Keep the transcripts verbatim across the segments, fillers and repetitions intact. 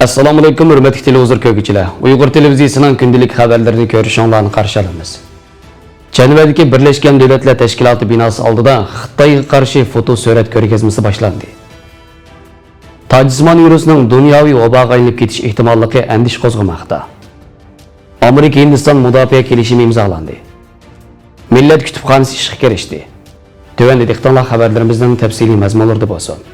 ئەسسالامۇئەلەيكۇم، ھۆرمەتلىك تېلېۋىزور كۆرگۈچىلەر! ئۇيغۇر تېلېۋىزىيىسىنىڭ كۈندىلىك خەۋەرلىرىنى كۆرۈشۈڭلارنى قارشى ئالىمىز. جەنۋەدىكى بىرلەشكەن دۆلەتلەر تەشكىلاتى بىناسى ئالدىدا خىتايغا قارشى فوتو سۈرەت كۆرگەزمىسى باشلاندى. تاجسىمان ۋىرۇسىنىڭ دۇنياۋى ۋاباغا ئايلىنىپ كېتىش ئېھتىماللىقى ئەندىشە قوزغىماقتا. ئامېرىكا ھىندىستان مۇداپىئە كېلىشىمى ئىمزالاندى. مىللەت كۇتۇپخانىسى ئىشقا كىرىشتى. تۆۋەندە دىققىتىڭلار خەۋەرلىرىمىزنىڭ تەپسىلىي مەزمۇنلىرىدا بولسۇن.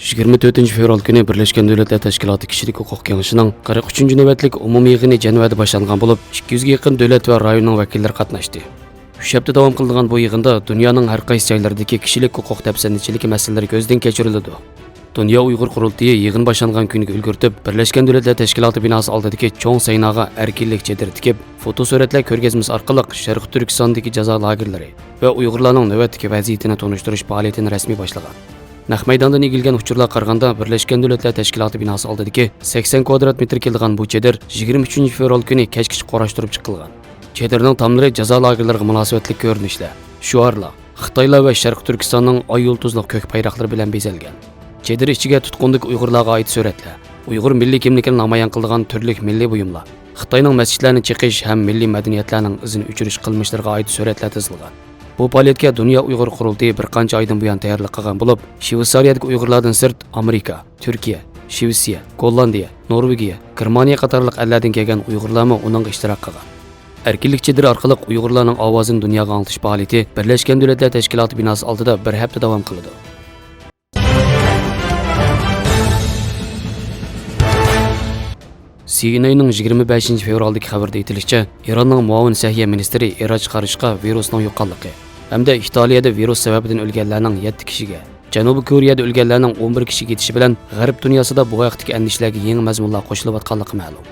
يىگىرمە تۆتىنچى فېۋرال كۈنى بىرلەشكەن دۆلەتلەر تەشكىلاتى كىشىلىك ھوقۇق كېڭىشىنىڭ قىرىق ئۈچىنچى نۆۋەتلىك ئومۇمىي يىغىنى جەنۋەدە باشلانغان بولۇپ، ئىككى يۈزگە يېقىن دۆلەت ۋە رايوننىڭ ۋەكىللىرى قاتناشتى. ئۈچ ھەپتە داۋام قىلىدىغان بۇ يىغىندا دۇنيانىڭ ھەر قايسى جايلىرىدىكى كىشىلىك ھوقۇق دەپسەندىچىلىكى مەسىلىلىرى كۆزدىن كەچۈرۈلىدۇ. دۇنيا ئۇيغۇر قۇرۇلتىيى يىغىن باشلانغان كۈنگە ئۈلگۈرتۈپ، بىرلەشكەن دۆلەتلەر تەشكىلاتى بىناسى ئالدىدىكى چوڭ سەيناغا ئەركىنلىك چېدىرى تىكىپ، فوتو سۈرەتلەر كۆرگەزمىسى ئارقىلىق شەرقىي تۈركىستاندىكى جازا لاگېرلىرى ۋە ئۇيغۇرلارنىڭ نۆۋەتتىكى ۋەزىيىتىنى تونۇشتۇرۇش پائالىيىتىنى رەسمىي باشلىغان. نەق مەيداندىن ئىگىلىگەن ئۇچۇرلارغا قارىغاندا، بىرلەشكەن دۆلەتلەر تەشكىلاتى بىناسى ئالدىدىكى سەكسەن كۋادرات مېتىر كېلىدىغان بۇ چېدىر يىگىرمە ئۈچىنچى فېۋرال كۈنى كەچكىچە قۇراشتۇرۇپ چىقىلغان. چېدىرنىڭ تاملىرى جازا لاگېرلىرىغا مۇناسىۋەتلىك كۆرۈنۈشلەر، شوئارلار، خىتايلار ۋە شەرقىي تۈركىستاننىڭ ئاي يۇلتۇزلۇق كۆك بايراقلىرى بىلەن بېزەلگەن. چېدىر ئىچىگە تۇتقۇندىكى ئۇيغۇرلارغا ئائىت سۈرەتلەر، ئۇيغۇر مىللىي كىملىكىنى نامايان قىلىدىغان تۈرلۈك مىللىي بۇيۇملار، خىتاينىڭ مەسچىتلەرنى چېقىش ھەم مىللىي مەدەنىيەتلەرنىڭ ئىزىنى ئۆچۈرۈشكە قىلمىشلىرىغا ئائىت سۈرەتلەر تىزىلغان. بۇ پائالىيەتكە دۇنيا ئۇيغۇر قۇرۇلتىيى بىر قانچە ئايدىن بۇيان تەييارلىق قىلغان بولۇپ، شۋېتسارىيەدىكى ئۇيغۇرلاردىن سىرت ئامېرىكا، تۈركىيە، شىۋېتسىيە، گوللاندىيە، نورۋېگىيە، گېرمانىيە قاتارلىق ئەللەردىن كەلگەن ئۇيغۇرلارمۇ ئۇنىڭغا ئىشتىراك قىلغان. ئەركىنلىك چېدىرى ئارقىلىق ئۇيغۇرلارنىڭ ئاۋازىنى دۇنياغا ئاڭلىتىش پائالىيىتى بىرلەشكەن دۆلەتلەر تەشكىلاتى بىناسى ئالدىدا بىر ھەپتە داۋام قىلىدۇ. سىئېنئېننىڭ يىگىرمە بەشىنچى فېۋرالدىكى خەۋىرىدە ئېيتىلىشىچە، ئىراننىڭ مۇئاۋىن سەھىيە مىنىستىرى ئېراج قارىشقا ۋىرۇسنىڭ يۇققانلىقى ھەمدە ئىتالىيەدە ۋىرۇس سەۋەبىدىن ئۆلگەنلەرنىڭ يەتتە كىشىگە، جەنۇبىي كورېيەدە ئۆلگەنلەرنىڭ ئون بىر كىشىگە يېتىشى بىلەن غەرب دۇنياسىدا بۇ ھەقتىكى ئەندىشىلەرگە يېڭى مەزمۇنلار قوشۇلۇۋاتقانلىقى مەلۇم.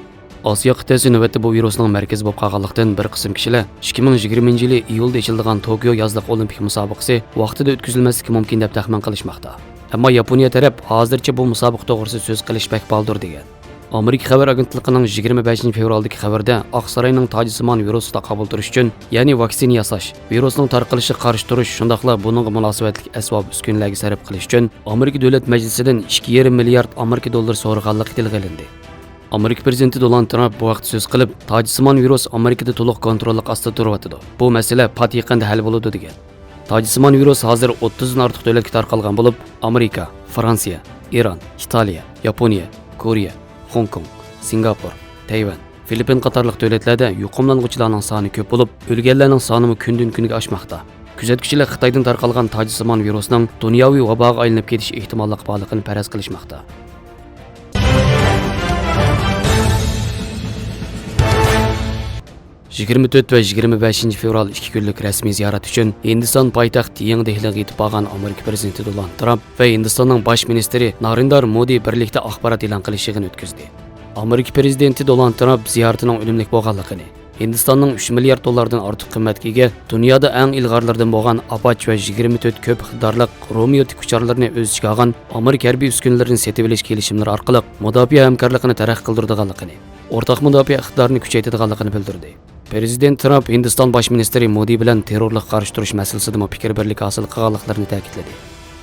ئاسىيا قىتئەسى نۆۋەتتە بۇ ۋىرۇسنىڭ مەركىزى بولۇپ قالغانلىقتىن، بىر قىسىم كىشىلەر ئىككى مىڭ يىگىرمىنچى يىلى ئىيۇلدا ئېچىلىدىغان توكيو يازلىق ئولىمپىك مۇسابىقىسى ۋاقتىدا ئۆتكۈزۈلمەسلىكى مۇمكىن دەپ تەخمىن قىلىشماقتا. ئەمما ياپونىيە تەرەپ ھازىرچە بۇ مۇسابىقە توغرىسىدا سۆز قىلىش بەك بالدۇر دېگەن. ئامېرىكا خەۋەر ئاگېنتلىقىنىڭ يىگىرمە بەشىنچى فېۋرالدىكى خەۋىرىدە ئاقساراينىڭ تاجسىمان ۋىرۇسقا قابىل تۇرۇش ئۈچۈن، يەنى ۋاكسىنا ياساش، ۋىرۇسنىڭ تارقىلىشىغا قارشى تۇرۇش، شۇنداقلا بۇنىڭغا مۇناسىۋەتلىك ئەسۋاب ئۈسكۈنىلەرگە سەرپ قىلىش ئۈچۈن ئامېرىكا دۆلەت مەجلىسىدىن ئىككى يېرىم مىليارد ئامېرىكا دوللىرى سورىغانلىقى تىلغا ئېلىندى. ئامېرىكا پىرېزىدېنتى دونالد ترامپ بۇ ھەقتە سۆز قىلىپ، تاجسىمان ۋىرۇس ئامېرىكىدا تولۇق كونتروللۇق ئاستىدا تۇرۇۋاتىدۇ. بۇ مەسىلە پات يېقىندا ھەل بولىدۇ، دېگەن. تاجسىمان ۋىرۇس ھازىر ئوتتۇزدىن ئارتۇق دۆلەتكە تارقالغان بولۇپ، ئامېرىكا، فرانسىيە، ئىران، ئىتالىيە، ياپونىيە، كورېيە، خوڭكوڭ، سىنگاپور، تەيۋەن، فىلىپپىن قاتارلىق دۆلەتلەردە يۇقۇملانغۇچىلارنىڭ سانى كۆپ بولۇپ، ئۆلگەنلەرنىڭ سانىمۇ كۈندىن-كۈنگە ئاشماقتا. كۆزەتكۈچىلەر خىتايدىن تارقالغان تاجسىمان ۋىرۇسنىڭ دۇنياۋى ۋاباغا ئايلىنىپ كېتىش ئېھتىماللىقى بارلىقىنى پەرەز قىلىشماقتا. يىگىرمە تۆت ۋە يىگىرمە بەشىنچى فېۋرال ئىككى كۈنلۈك رەسمىي زىيارەت ئۈچۈن ھىندىستان پايتەخت يېڭى دېھلىغا يېتىپ بارغان ئامېرىكا پىرېزىدېنتى دونالد ترامپ ۋە ھىندىستاننىڭ باش مىنىستىرى نارېندار مودى بىرلىكتە ئاخبارات ئېلان قىلىش يىغىنى ئۆتكۈزدى. ئامېرىكا پىرېزىدېنتى دونالد ترامپ زىيارىتىنىڭ ئۈنۈملۈك بولغانلىقىنى، ھىندىستاننىڭ ئۈچ مىليارد دوللاردىن ئارتۇق قىممەتكە ئىگە، دۇنيادا ئەڭ ئىلغارلىرىدىن بولغان ئاپاچ ۋە يىگىرمە تۆت كۆپ ئىقتىدارلىق رومىيو تىك ئۇچارلىرىنى ئۆز ئىچىگە ئالغان ئامېرىكا ھەربىي ئۈسكۈنىلىرىنى سېتىۋېلىش كېلىشىملىرى ئارقىلىق مۇداپىئە ھەمكارلىقىنى تەرەققىي قىلدۇرىدىغانلىقىنى، ئورتاق مۇداپىئە ئىقتىدارىنى كۈچەيتىدىغانلىقىنى بىلدۈردى. پىرېزىدېنت ترامپ ھىندىستان باش مىنىستىرى مودى بىلەن تېررورلۇققا قارشى تۇرۇش مەسىلىسىدىمۇ پىكىر بىرلىكى ھاسىل قىلغانلىقلىرىنى تەكىتلىدى.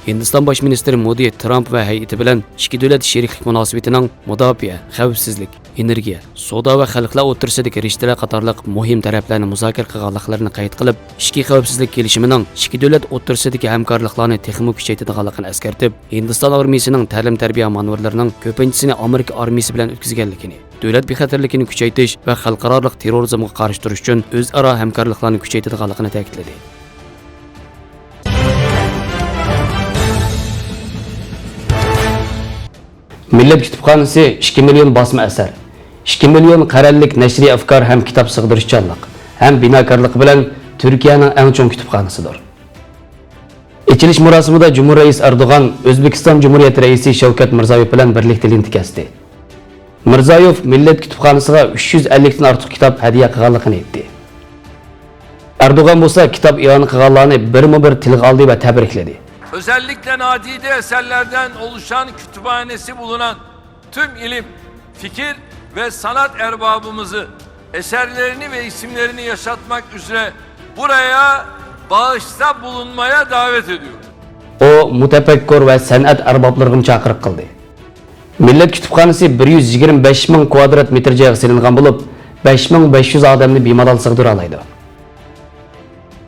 ھىندىستان باش مىنىستىرى مودى ترامپ ۋە ھەيئىتى بىلەن ئىككى دۆلەت شېرىكلىك مۇناسىۋىتىنىڭ مۇداپىئە، خەۋپسىزلىك، ئېنېرگىيە، سودا ۋە خەلقلەر ئوتتۇرىسىدىكى رىشتىلەر قاتارلىق مۇھىم تەرەپلەرنى مۇزاكىرە قىلغانلىقلىرىنى قەيت قىلىپ، ئىچكى خەۋپسىزلىك كېلىشىمىنىڭ ئىككى دۆلەت ئوتتۇرىسىدىكى ھەمكارلىقلارنى تېخىمۇ كۈچەيتىدىغانلىقىنى ئەسكەرتىپ، ھىندىستان ئارمىيىسىنىڭ تەلىم-تەربىيە مانېۋىرلىرىنىڭ كۆپىنچىسىنى ئامېرىكا ئارمىيىسى بىلەن ئۆتكۈزگەنلىكىنى، دۆلەت بىخەتەرلىكىنى كۈچەيتىش ۋە خەلقئارالىق تېررورىزمغا قارشى تۇرۇش ئۈچۈن ئۆزئارا ھەمكارلىقلارنى كۈچەيتىدىغانلىقىنى تەكىتلىدى. مىللەت كۇتۇپخانىسى ئىككى مىليون باسما ئەسەر، ئىككى مىليون قەرەللىك نەشرىي ئەفكار ھەم كىتاب سىغدۇرۇشچانلىق ھەم بىناكارلىقى بىلەن تۈركىيەنىڭ ئەڭ چوڭ كۇتۇپخانىسىدۇر. ئېچىلىش مۇراسىمىدا جۇمھۇر رەئىسى ئەردوغان ئۆزبېكىستان جۇمھۇرىيەت رەئىسى شەۋكەت مىرزىيېۋ بىلەن بىرلىكتە لېنتا كەستى. مىرزىيېۋ مىللەت كۇتۇپخانىسىغا ئۈچ يۈز ئەللىكتىن ئارتۇق كىتاب ھەدىيە قىلغانلىقىنى ئېيتتى. ئەردوغان بولسا كىتاب ئېلان قىلغانلارنى بىرمۇ بىر تىلغا ئالدى ۋە تەبرىكلىدى. Özellikle nadide eserlerden oluşan kütüphanesi bulunan tüm ilim, fikir ve sanat erbabımızı eserlerini ve isimlerini yaşatmak üzere buraya bağışta bulunmaya davet ediyorum. ئۇ مۇتەپەككۇر ۋە سەنئەت ئەربابلىرىغىمۇ چاقىرىق قىلدى. مىللەت كۇتۇپخانىسى بىر يۈز يىگىرمە بەش مىڭ كۋادرات مېتىر جايغا سېلىنغان بولۇپ، بەش مىڭ بەش يۈز ئادەمنى بىمالال سىغدۇرالايدۇ.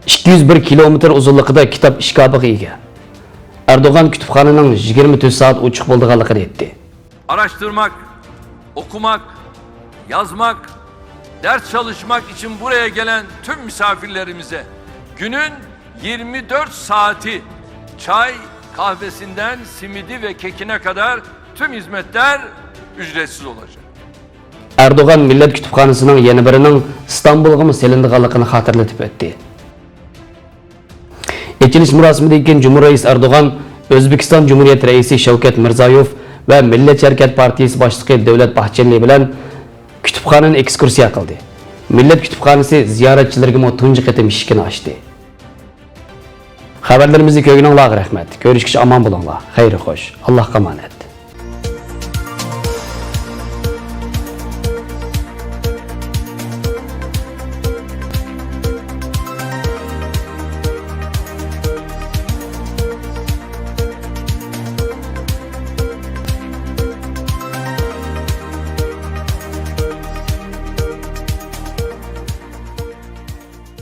ئىككى يۈز بىر كىلومېتىر ئۇزۇنلۇقىدا كىتاب ئىشكاپىغا ئىگە. ئەردوغان كۇتۇپخانىنىڭ يىگىرمە تۆت سائەت ئوچۇق بولىدىغانلىقىنى ئېيتتى. Araştırmak, okumak, yazmak, ders çalışmak için buraya gelen tüm misafirlerimize günün yirmi dört saati çay, kahvesinden simidi ve kekine kadar tüm hizmetler ücretsiz olacak. ئەردوغان مىللەت كۇتۇپخانىسىنىڭ يەنە بىرىنىڭ ئىستانبۇلغىمۇ سېلىنىدىغانلىقىنى خاتىرىلىتىپ ئۆتتى. ئېچىلىش مۇراسىمىدىن كېيىن جۇمھۇر رەئىسى ئەردوغان ئۆزبېكىستان جۇمھۇرىيەت رەئىسى شەۋكەت مىرزىيوف ۋە مىللەتچى ھەرىكەت پارتىيىسى باشلىقى دەۋلەت باھچېلى بىلەن كۇتۇپخانىنى ئېكسكۇرسىيە قىلدى. مىللەت كۇتۇپخانىسى زىيارەتچىلىرىگىمۇ تۇنجى قېتىم ئىشىكىنى ئاچتى. خەۋەرلىرىمىزنى كۆرگىنىڭلارغا رەھمەت. كۆرۈشكىچە ئامان بولۇڭلار. خەير خوش. ئاللاھقا ئامانەت.